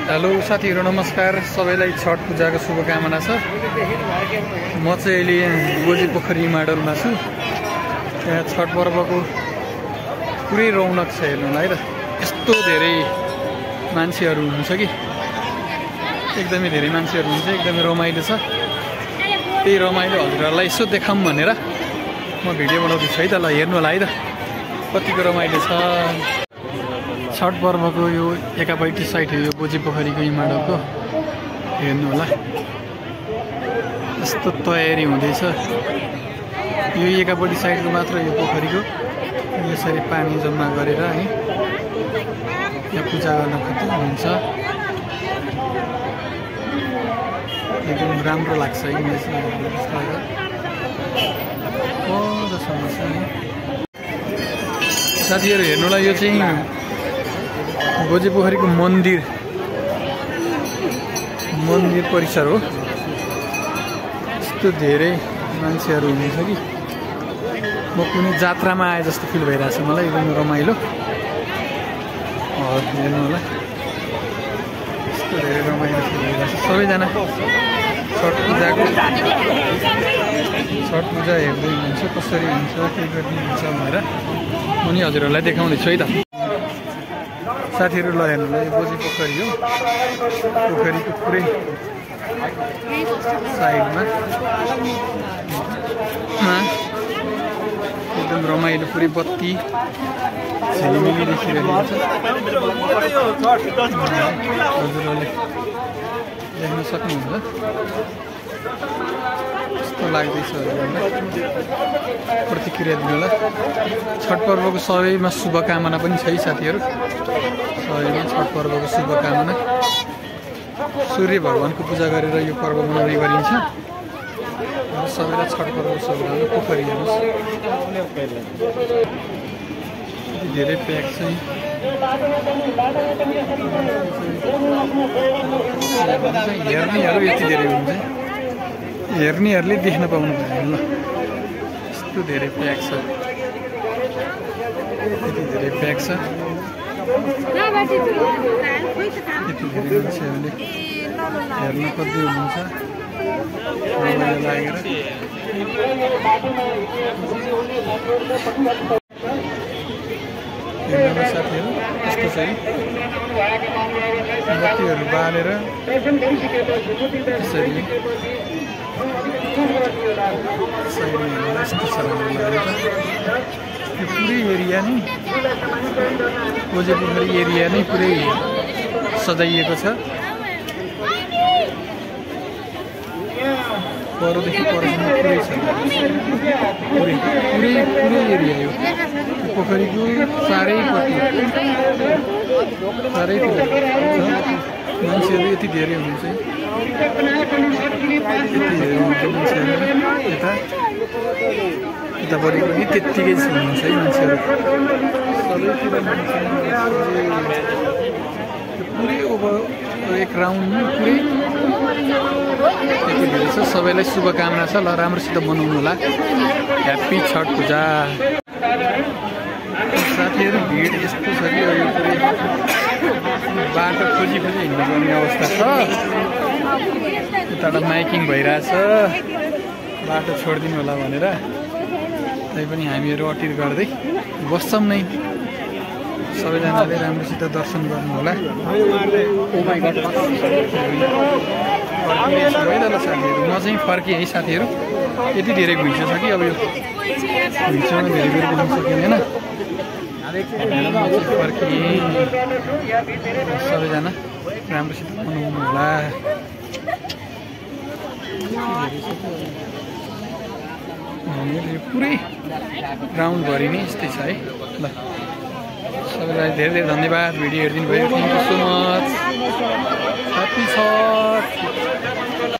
Hello साथीहरु नमस्कार सबैलाई छठ पूजाको शुभकामना छ। म चाहिँ अहिले गोजी पोखरी माडलमा छु। यहाँ छठ पर्वको पुरै रौनक छ हेर्नुलाई र यस्तो धेरै मान्छेहरु हुनुहुन्छ कि एकदमै धेरै मान्छेहरु हुन्छ, एकदमै रमाइलो छ। त्यही रमाइलो हजुरहरुलाई यसो देखाऊँ भनेर म भिडियो बनाउँदै छु है त। ल हेर्नु होला है त कतिको रमाइलो छ। छठ पर्वको यो एकापट्टि साइड हो यो गोजी पोखरीको हिमाडलको, हेर्नु होला यस्तो तयारी हुँदैछ। यो एकापट्टि साइडको मात्र यो पोखरीको यसरी पानी जम्मा गरेर है यहाँ पूजा गर्न खोज्दै हुन्छ। एकदम राम्रो लाग्छ है साथीहरु। हेर्नुलाई यो चाहिँ गोजी पोखरीको मन्दिर परिसर हो। यस्तो धेरै मान्छेहरु हुनुहुन्छ कि म कुनै जात्रामा आए जस्तो फिल भइरहेछ मलाई, एकदम रमाइलो। हेर्नु होला यस्तो धेरै रमाइलो फिल भइरहेछ। सबैजना छठ पूजा हेर्दै हुन्छ, कसरी हुन्छ के गर्दै हुन्छ भनेर म नि हजुरहरूलाई देखाउँदैछु है त। साथीहरु ल हेर्नुलाई गोजी पोखरी हो, पोखरीको पुरै साइडमा एकदम रमाइलो पुरै बत्ती झिलिमिली देखिरहेको छ। हजुरहरूले देख्न सक्नुहुन्छ कस्तो लाग्दैछ प्रतिक्रिया दिनु होला। छठ पर्वको सबैमा शुभकामना पनि छ है साथीहरु। सबैमा छठ पर्वको शुभकामना। सूर्य भगवानको पूजा गरेर यो पर्व मनाउने गरिन्छ। सबैलाई छठ पर्वको शुभकामना। पोखरी हेर्नुहोस् धेरै प्याक छ। हेर्नेहरू यति धेरै हुन्छ, हेर्नेहरूले देख्न पाउनु भएन। ल यस्तो धेरै प्याक छ, यति धेरै प्याक छ, यति धेरै मान्छेहरूले हेर्न खोज्दै हुनुहुन्छ रमाइलो लागेर। हेर्नुमा साथीहरू यस्तो छ है, बत्तीहरू बालेर त्यसरी यस्तो छ। यो पुरै एरिया नै गोजी पोखरी एरिया नै पुरै सजाइएको छ। परदेखि परसम्म पुरै छ, पुरै एरिया यो पोखरीको चारैपट्टि मान्छेहरू यति धेरै हुनुहुन्छ। यति धेरै मान्छेहरू यतापट्टि पनि त्यत्तिकै हुनुहुन्छ है मान्छेहरू। सबैतिर पुरै ओभर एक राउन्ड पुरै यति धेरै छ। सबैलाई शुभकामना छ। ल राम्रोसित बनाउनु होला। ह्याप्पी छठ पूजा। साथीहरू भिड यस्तो छ कि यो पुरै बाटो खोजी हिँड्नुपर्ने अवस्था छ। यताबाट माइकिङ भइरहेछ बाटो छोडिदिनु होला भनेर, तैपनि हामीहरू अटिर गर्दै बस्छौँ नै। सबैजनाले राम्रोसित दर्शन गर्नु होला। है त ल साथीहरू, म चाहिँ फर्केँ है साथीहरू। यति धेरै घुइँचो छ कि अब यो घुइँचोमा धेरै बेर बस्न सकिँदैन। फर्किएँ। सबैजना राम्रोसित मनाउनु होला। पुरै ग्राउन्डभरि नै यस्तै छ है। ल सबैलाई धेरै धेरै धन्यवाद भिडियो हेरिदिनु भयो। Thank you so much. Happy Chhath.